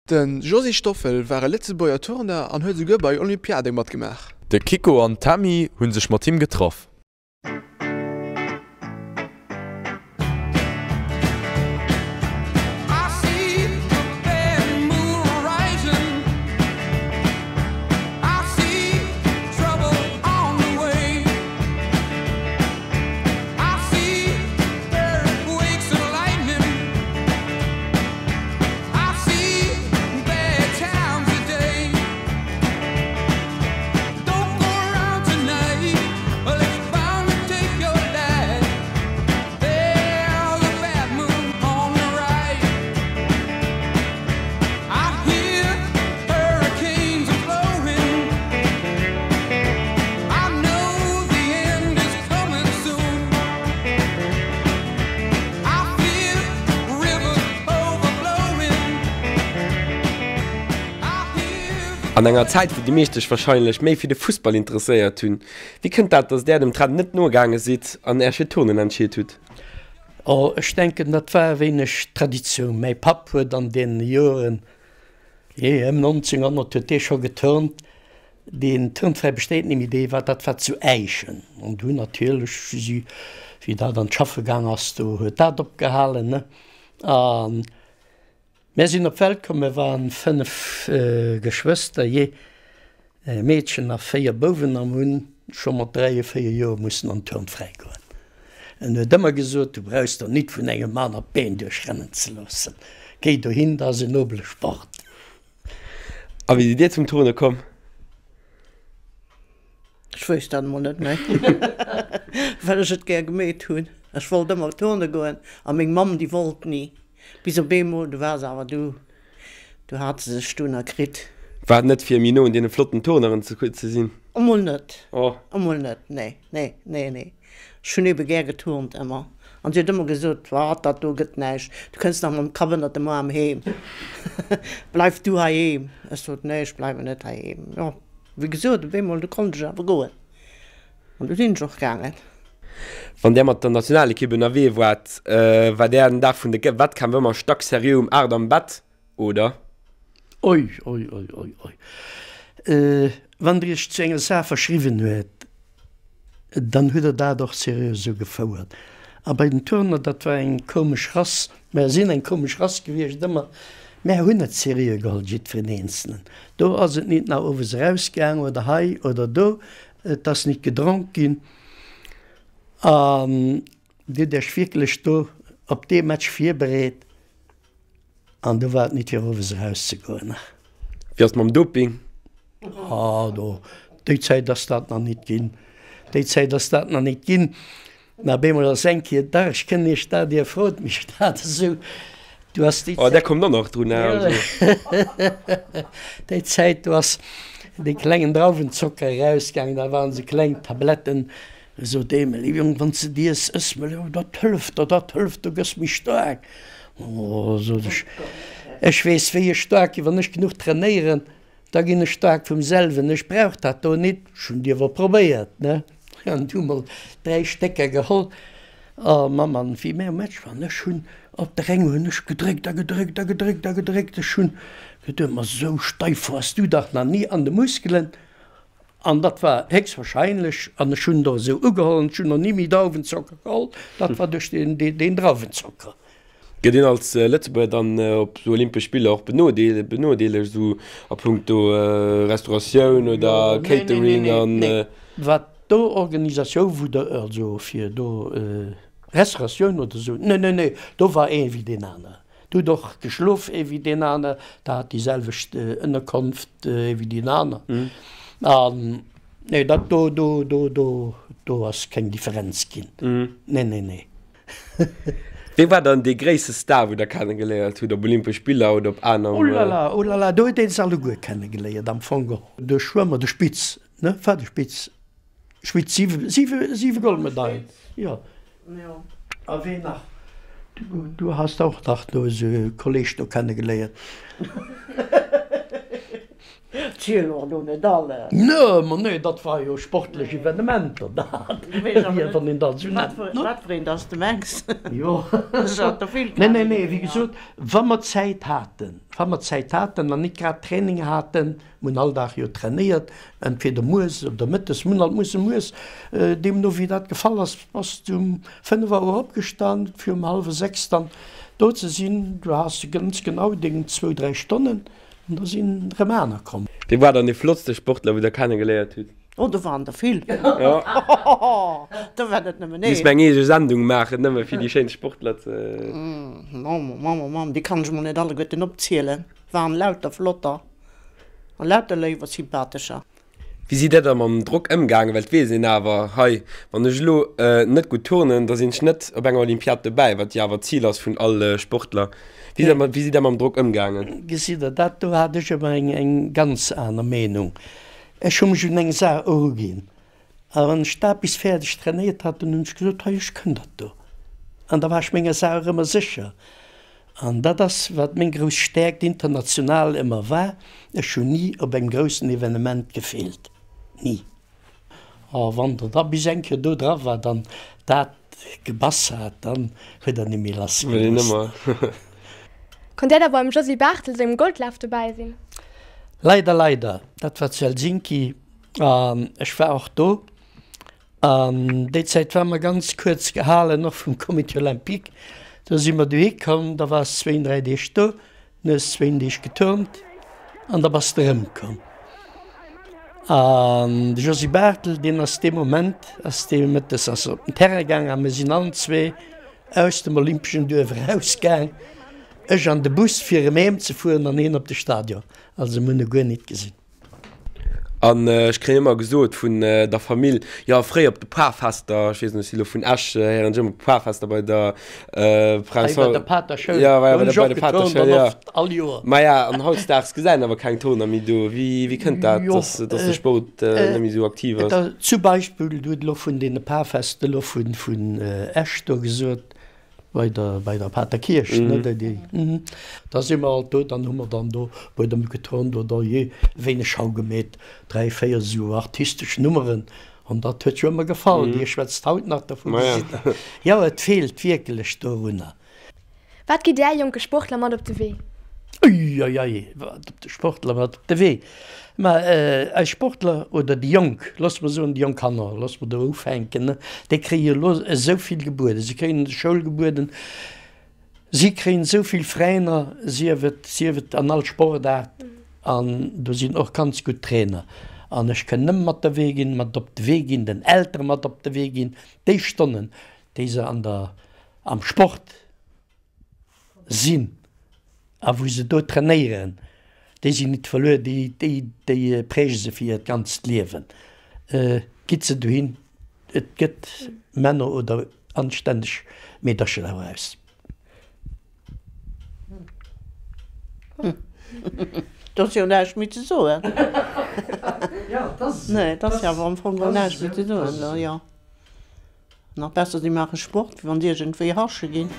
De Josy Stoffel war e Lëtzebuerger Turner an huet esouguer bei Olympiade matgemaach. De Kiko an d'Tammy hu sech mat him getraff. An enger Zäit, wou déi meescht sech warscheinlech méi fir de Fussball interesséiert hunn, wéi kënnt dat, datt Där dem Trend net nogaange sidd an Äech fir Turnen entscheet hutt? Oh, ech denken, dat war e wéineg Traditioun. Mäi Papp huet an deene Joren, jee, ëm 1900 huet dee scho geturnt. Deen Turnveräi besteet net méi, dee war, dat war zu Äischen. An du natierlech, wéi si, wéi dat an d'Schaffe gaang ass, do huet dat opgehalen, ne. A mär sinn op d'Welt komm, mir waren 5 Geschwëster, jee e Meedchen a 4 Bouwen, a mir hunn scho mat 3, 4 Joer mussen an den Turnveräi goen. En huet ëmmer gesot, du brauchs der nit vun engem aner d'Been duerchrennen ze loossen, géi dohin, dat ass en nobele Sport. A wéi sidd Dir zum Turne komm? Ech weess dat emol net méi, well ech et gär gemeet hunn. Ech wollt ëmmer turne goen a meng Mamm, déi wollt ni. Bis op eemol, du war se awer du, du hat se sech dunn erkritt. War et net fir méi no un deene flotten Turneren ze sinn? Emol net, emol net, nee, nee, nee, nee. Ech hunn ebe gär geturnt ëmmer. An si huet ëmmer gesot, Wat, dat do gëtt näischt, du kënns nach mam Kapp ënnert dem Aarm heem. Bleif du heiheem. Ech sot, Nee, ech bleiwen net heiheem. Jo, wéi gesot, op eemol, du konnt ech awer goen. An du sinn ech och gaangen. Wann där mat der Nationalekipp ënnerwee waart, war där den Dag vun de Wettkämpf ëmmer stackseriö um 8 am Bett, oder? Oi, oi, oi, oi, oi. Wann Der Iech zu enger Saach verschriwwen huet, dann hutt Der dat och seriö esou gefouert. A bei den Turner, dat war eng komesch Rass, mer sinn eng komesch Rass gewiescht ëmmer, mer hunn et seriö geholl, jiddwereen Eenzelen. Do ass et nit nach owes erausgaang oder hei oder do, et ass nit gedronk ginn. An Dir hutt Iech wierklech do op dee Match virbereet. An do war et nit fir owes eraus ze goen. Wéi ass et mam Doping? Ah do, déi Zäit ass dat nach nit ginn. Déi Zäit ass dat nach nit ginn. Mä op eemol ass eng Kéier, dach ech kënn Iech dat, Dir frot mech dat esou, du ass déi Oh, där kommt och nach drun, ne? Also. Déi Zäit, do ass dee klengen Drauwenzocker erausgaangen, da waren esou kleng Tabletten, Sot ee, Mä Jong, wann s de déi ëss, ëss mol, jo, dat hëlleft der, dat hëlleft, du gëss méi staark. Oh, sot ech, ech weess, wéi ech staark ginn, wann ech genuch trainéieren, da ginn ech staark vum selwen, ech brauch dat do nit. Ech hunn déi awer probéiert, ne? An du mol 3 Stécker geholl, a Mamm, an wéi mir um Match waren, ech hunn op der eng hunn ech gedréckt a gedréckt a gedréckt a gedréckt, ech hunn geduet, ma sou steif wars du dach nach ni an de Muskelen. An dat war héchstwahrscheinlech, an ech hunn et och esou ugeholl, an ech hunn och ni méi Drauwenzocker geholl, dat war duerch deen Drauwenzocker. Gëtt een als Lëtzebuerger dann op esou Olympesch Spiller och benodeelegt, esou a punkto Restauratioun oder Catering an? Wat do Organisatioun, wou der, also fir do Restauratioun oder esou, nee, nee, nee, do war ee wéi deen aner. Du huet och geschlof ee wéi deen aner, der hat déi selwecht Ënnerkonft ee wéi deen aner. An nee, dat do, do, do, do, do ass keng Differenz ginn. Nee, nee, nee. Wee war dann dee gréisste Star, wou Der kennegeléiert hutt, op Olympesch Spiller oder op aner? Oh la la, oh la la, do huet een se alleguer kennegeléiert am Fong geholl. De Schwëmmer, de Spitz, ne, war de Spitz? Spitz, siwe, siwe, siwe Goldmedailen, jo. A ween nach? Du has och nach do esou e Kolleg do kennegeléiert. Ziel och elo net alles. Nö, ma nee, dat war jo sportlech Evenementer, dat, wann een dat esou nennt, ne? Wat fir een dass de mengs. Jo. Nee, nee, nee, wéi gesot, wa mer Zäit haten, wa mer Zäit haten an nit grad Training haten, mir hunn all Dag jo trainéiert, entweder mueres oder mëttes, mir hunn alt musse mueres, deemno wéi dat gefall ass, bass du um 5 Auer opgestan, fir um hallwer 6 dann do ze sinn, du has ganz genau deng zwou, dräi Stonnen. An da sinn rëm aner komm. Wee war dann dee flottste Sportler wou der kennegeléiert hutt? Oh, do waren der vill. Jo. Do war net nëmmen een. Misst mer eng eege Sendung maachen, nëmme fir déi schéinst Sportler ze. Mamm, oh Mamm, oh Mamm, déi kann ech mol net alleguerten opzielen. Waren lauter flotter an lauter léif a sympathescher. Wéi sidd där da mam Drock ëmgaangen? Well et weess een awer, hei, wann ech elo net gutt turnen, da sinn ech net op enger Olympiad dobäi, wat jo awer d'Zil ass vun all Sportler. Wéi sidd der, wéi sidd der mam Drock ëmgaangen? Gesitt Der, dat do hat ech ëmmer eng, eng ganz aner Meenung. Ech hu mech un eng Saach eruginn a wann ech dat bis fäerdeg trainéiert hat, dann hunn ech gesot, hei, ech kënn dat do. An da war ech menger Saach och ëmmer sécher. An dat ass, wat meng grouss Stäerkt international ëmmer war, ech hunn ni op engem groussen Evenement gefeelt. Ni. A wann der da bis eng Kéier do dra waart an dat gebass hat, dann huet der net méi lass gelooss. Konnt där da beim Josy Barthel sengem Goldlaf dobäi sinn? Leider, leider. Dat war zu Helsinki an ech war och do. An déi Zäit war mer ganz kuerz gehalen, och vum Comité Olympique. Do si mer dohi komm, da waars zwéin, dräi Deeg do, dann hues zwéin Deeg geturnt an da bass de erëmkomm. An de Josy Barthel, deen ass dee Moment, ass dee mëttes ass op den Terrain gaang a mir sinn allen zwee aus dem olympeschen Duerf erausgaang, ech an de Bus fir erëm heem ze fueren an hien op de Stadion. Also mir hunn e guer nit gesinn. An ech kréien ëmmer gesot vun der Famill, jo fréier op de Parfester, ech weess net, ech si lo vun Esch, héieren ech ëmmer Parfester bei der Hei bei der Paterschoul, do hunn ech och geturnt an oft, all Joer. Maja, an hautdesdaags gesäit een awer keng Turner méi do. Wéi, wéi kënnt dat, dass, dass de Sport net méi esou aktiv ass? Zum Beispill, du hutt elo vun deene Parfester elo vun Esch do gesot, Bei der, bei der Paterkierch, ne, déi, déi, mhm. Da si mer alt do, dann hu mer dann do Buedem geturnt oder jee wéineg Schau gemeet, 3, 4 esou artistesch Nummeren an dat huet jo ëmmer gefall. Dir schwätzt haut nach dervu, gesitt Der. Jo, et feelt wierkelech dorunner. Wat gitt Där jonke Sportler mat op de Wee? Uiuiui, wat op de Sportler mat op de Wee? Ma eis Sportler oder déi Jonk, loosse mer soen déi jonk Kanner, loosse mer do ufänken, déi kréie jo elo esou vill gebueden. Si kréien an der Schoul gebueden, si kréien esou vill Trainer, sief et, sief et an all Sportaart, an do sinn och ganz gutt Trainer. An ech kënn nëmme mat de Wee ginn, mat op de Wee ginn, den Eltere mat op de Wee ginn, déi Stonnen, déi se an der, am Sport sinn a wou se do trainéieren, déi sinn nit verluer, déi, déi, déi präge se fir hiert ganzt Liewen. Gitt se dohin, et gëtt Männer oder anstänneg Meedercher doraus. Do ass jo näischt méi ze soen. Nee, et ass jo awer am Fong geholl näischt méi ze soen, jo. Nach besser si maache Sport, wéi wann si iergendwéi hasche ginn.